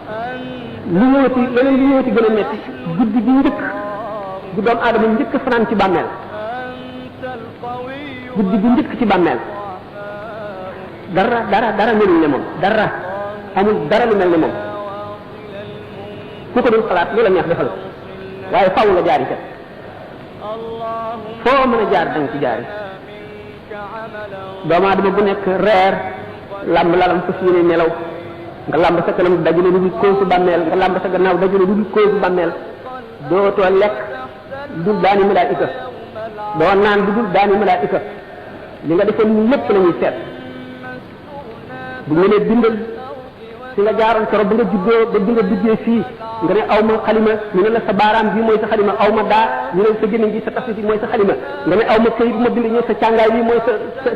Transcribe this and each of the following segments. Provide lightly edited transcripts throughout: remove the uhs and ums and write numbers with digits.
li ñëwati leneen li ñëwati gën a metti guddi gi njëkk gu doomu aadama njëkk fanaan ci bàmmeel guddi gi njëkk ci bàmmeel dara melul ne moom dara amul dara lu mel ne moom ku ko dul xalaat lu la neex defal waaye faaw nga jaari ca foo mën a jaar danga ci jaari doomu aadama bu nekk reer làmb lalam fas yéene nelaw nga làmb sa kanam dajale lu dul koosu bàmmeel nga làmb sa gannaaw dajale lu dul koosu bàmmeel dootoo lekk dul daani malaayika doo naan lu dul daani malaayika li nga defoon nii lépp la ñuy seet bu ñu nee bindal fi nga jaaroon keroog ba nga juddoo ba bi nga duggee fii nga ne aw ma xalima ñu ne la sa baaraam bi mooy sa xalima aw ma daa ñu ne sa gémmiñ gi sa tafsir bi mooy sa xalima nga ne aw ma këyit ma bind ñu sa càngaay bi mooy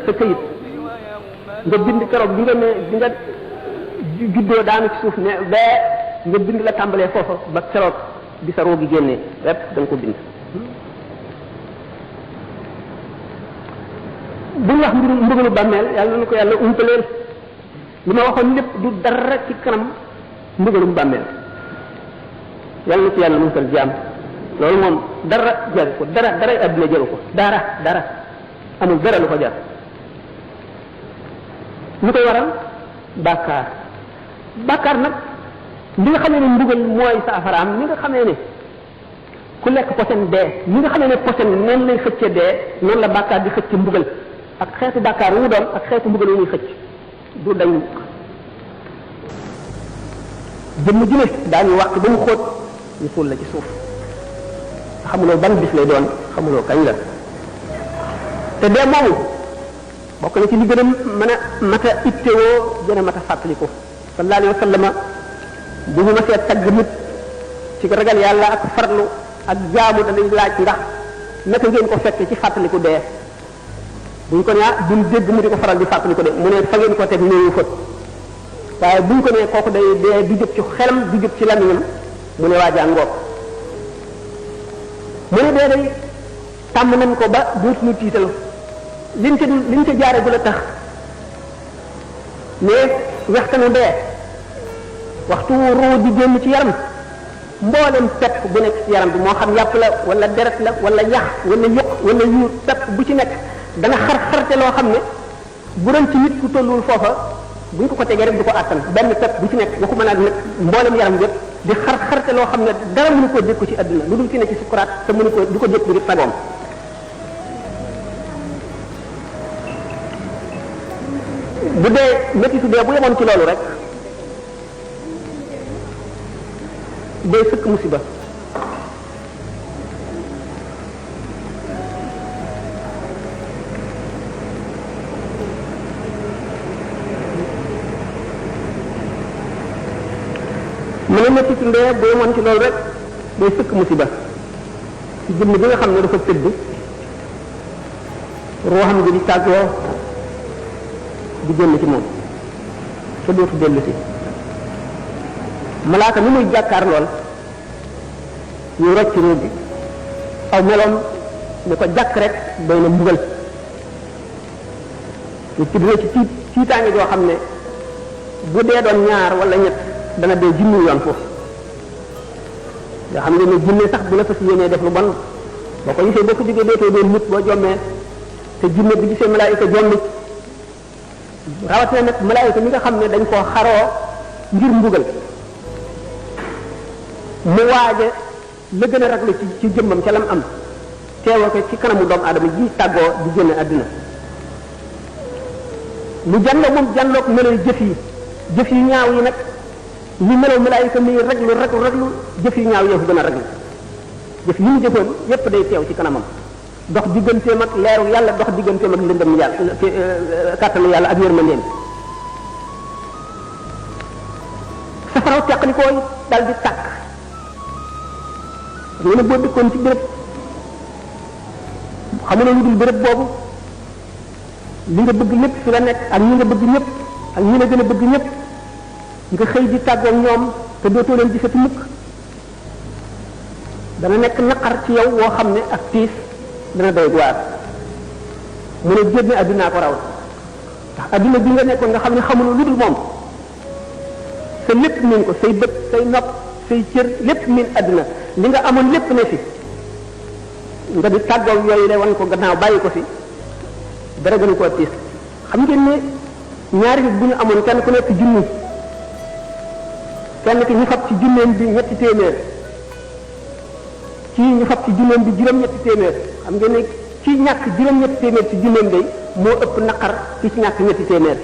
sa këyit nga bind keroog bi nga juddoo daanu ci suuf ne ba nga bind la tàmbalee foofa ba keroog bi sa roogi génnee lépp da nga ko bind. bu ñu wax mbugalu bàmmeel yàlla na ko yàlla umpaleel li ma waxoon lépp du dara ci kanam mbugalum bàmmeel yàlla na ci yàlla musal jaam loolu moom dara jaru ko dara adduna jaru ko dara amul dara lu ko jar lu koy waral bàkkaar nag li nga xamee ne mbugal mooy saafaraam li nga xamee ne ku lekk posen dee li nga xamee ne posen noonu lay xëcce dee noonu la bàkkaar di xëcc mbugal ak xeetu bàkkaar wu mu doon ak xeetu mbugal wu muy xëcc du dañ jëmm ji ne daañu wax ba mu xóot ñu suul la ci suuf xamuloo ban bis lay doon xamuloo kañ la te dee moomu bokk na ci li gën a mën a mat a ittewoo gën a mat a fàttaliku sallallahu alayhi wa sallam bu ñu ma seet tagg nit ci ragal yàlla ak farlu ak jaamu dañuy laaj ndax naka ngeen ko fekke ci fàttaliku dee buñ ko nee duñ dégg mu di ko faral di fàttaliku de mu ne fa ngeen ko teg néewu fët waaye buñ ko nee kooku day dee du jóg ci xelam du jóg ci lamiñam mu ne waa jàngoog mu ne dee day tàmm nañ ko ba dootuñu tiital liñ ca jaare bu la tax mais waxtanu dee waxtu ruu di génn ci yaram mboolem pepp bu nekk ci yaram bi moo xam yàpp la wala deret la wala yax wala yëq wala yuur pepp bu ci nekk dana xarte loo xam ne bu doon ci nit ku tolluwul foofa buñ ko tegee rek du ko àttan benn pepp bu ci nekk waxuma naa nag mboolem yaram bi yëpp di xarte loo xam ne dara mënu koo dékku ci àdduna lu dul ci ne ci sukuraat te mënu ko du ko dékku ngir sagoom bu dee métti dee bu yemoon ci loolu rek day sëkk musiba mu ne métti ndee bu yemoon ci loolu rek day sëkk musiba ci jëmm bi nga xam ne dafa tëdd ruuxam gi di tàggoo di génn ci moom te dootu dellu si malaaka ni muy jàkkaar lool ñu rocc réew bi aw meloom ne ko jàkk rek doy na mbugal ñu ci dina ci tiitaange joo xam ne bu dee doon ñaar wala ñett dana dee junni yoon foofu nga xam ne jinne sax bu la fas yéenee def lu bon boo ko gisee boo ko jógee dootoo doon nit boo jommee te jinne bi gisee malaayika jommi rawatina nag malaayika mi nga xam ne dañ koo xaroo ngir mbugal mu waaje la gën a raglu ci jëmmam ca lam am teewoo ko ci kanamu doomu aadama ji tàggoo di génn àdduna lu janloo moom janloog meloy jëf yi ñaaw yi nag li melow malaayika muy raglu jëf yi ñaaw yëfu gën a raglu jëf yi ñu jëfoon yépp day teew ci kanamam dox digganteem ak leeru yàlla dox digganteem ak lëndëm yàlla kàttanu yàlla ak yërmandeem safaraw teqalikoo dal di tàkk ñu ne boo dëkkoon ci béréb xamuloo lu dul béréb boobu li nga bëgg lépp fi la nekk ak ñi nga bëgg ñëpp ak ñi la gën a bëgg ñëpp nga xëy di tàggoog ñoom te dootoo leen gisati mukk dana nekk naqar ci yow woo xam ne ak tiis dana doy waar mu ne génne addunaa ko raw ndax adduna bi nga nekkoon nga xam ne xamuloo lu dul moom sa lépp miin ko say bët say nopp say cër lépp miin àdduna li nga amoon lépp ne fi nga di tàggoo yooyu le wan ko gannaaw bàyyi ko fi dara gënu koo tiis xam ngeen ne ñaari nit bu ñu amoon kenn ku nekk junni kenn ki ñu fab ci junneem bi ñetti téeméer ci ñu fab ci junneem bi juróom-ñetti téeméer xam ngeen ne ci ñàkk juróom-ñetti téeméer ci junneem day moo ëpp naqar ci ñàkk ñetti téeméer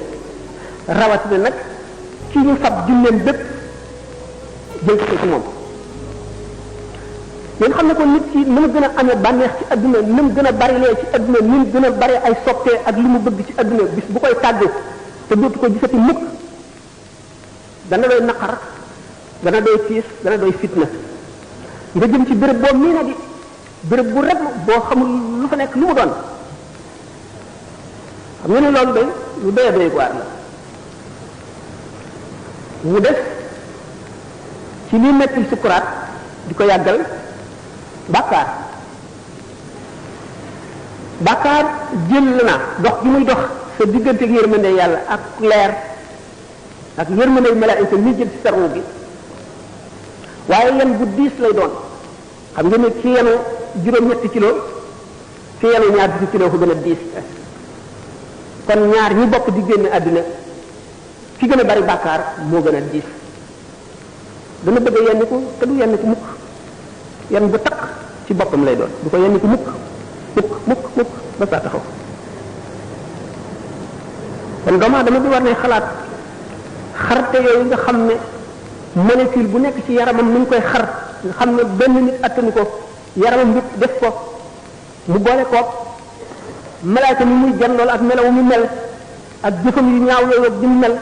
rawatina nag ci ñu fab junneem bépp jël ko ci moom ngeen xam ne ko nit ki ni mu gën a amee bànneex ci adduna ni mu gën a bari lee ci adduna ni mu gën a bari ay soppee ak li mu bëgg ci adduna bis bu koy tàggu te dootu ko gisati mukk dana doy naqar dana doy tiis dana doy fitna nga jëm ci béréb boo mii na di béréb bu rek boo xamul lu fa nekk lu mu doon xam nga ne loolu day lu doy doy waar la mu def ci li metti sukuraat di ko yàggal bàkkaar bàkkaar jël na dox gi muy dox sa diggante ak yërmande yàlla ak leer ak yërmande malaayika mi jël ci sarwu gi waaye yan bu diis lay doon xam nga ne ki yenu juróom-ñetti kilo ki yenu ñaar fukki kilo ko gën a diis kon ñaar ñi bokk di génn àdduna ki gën a bari bàkkaar moo gën a diis dana bëgg a yenn ko te du yenn ko mukk yenn bu takk ci boppam lay doon du ko yenn ko mukk mukk ba saa taxaw kon doomu aadama bi war ne xalaat xarte yooyu nga xam ne molécule bu nekk ci yaramam ni ñu koy xar nga xam ne benn nit attanu ko yaramam nit def ko mu boole ko malaaka mi muy janlool ak melaw mu mel ak jëfam yu ñaaw yooyu ak di mu mel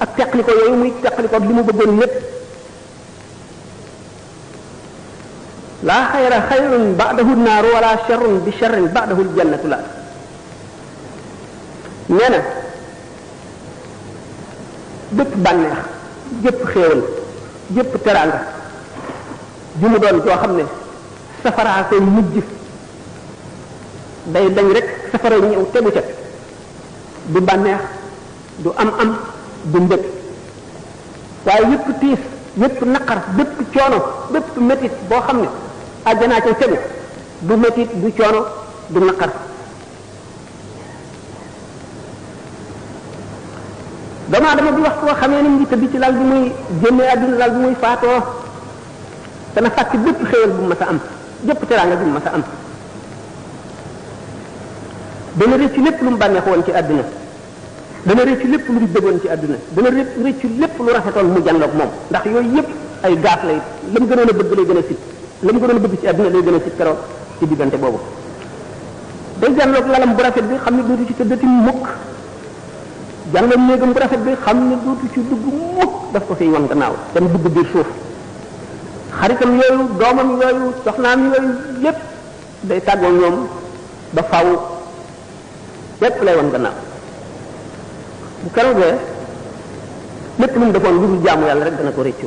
ak teqli ko yooyu muy teqli ko ak li mu bëggoon lépp laa xayra xayrun ba'dahu naaru wala sharrun bi sharrin ba'dahu aljannatu la nee na bépp bànneex gépp xéewal gépp teraanga bi mu doon joo xam ne safaraa koy mujj day dañ rek safara ñëw tegu ca du bànneex du am du mbëg waaye yépp tiis yépp naqar bépp coono bépp métit boo xam ne àjjanaa ca tegu du métit du coono du naqar doomu aadama bi wax koo xamee ni mu ngi tëdd ci lal bi muy génnee àdduna lal bi muy faatoo dana fàtte bépp xéewal bu mas a am jëpp teraanga bu mas a am dana rëcc lépp lu mu bànneex woon ci àdduna dana rëcc lépp lu mu bëggoon ci àdduna dana rëcc lépp lu rafetoon mu janloog moom ndax yooyu yëpp ay gaaf lay la mu gënoon a bëgg lay gën a sit la mu gënoon a bëgg ci àdduna lay gën a sit keroog ci diggante boobu day janloog lalam bu rafet bi xam ne dootu ci tëddati mukk janloog néegam bu rafet bi xam ne dootu ci dugg mukk daf ko fiy wan gannaaw dem dugg biir suuf xaritam yooyu doomam yooyu soxnaam yooyu yépp day tàggoo ñoom ba faw lépp lay wan gannaaw bu keroogee lépp lu mu defoon lu dul jaamu yàlla rek dana ko réccu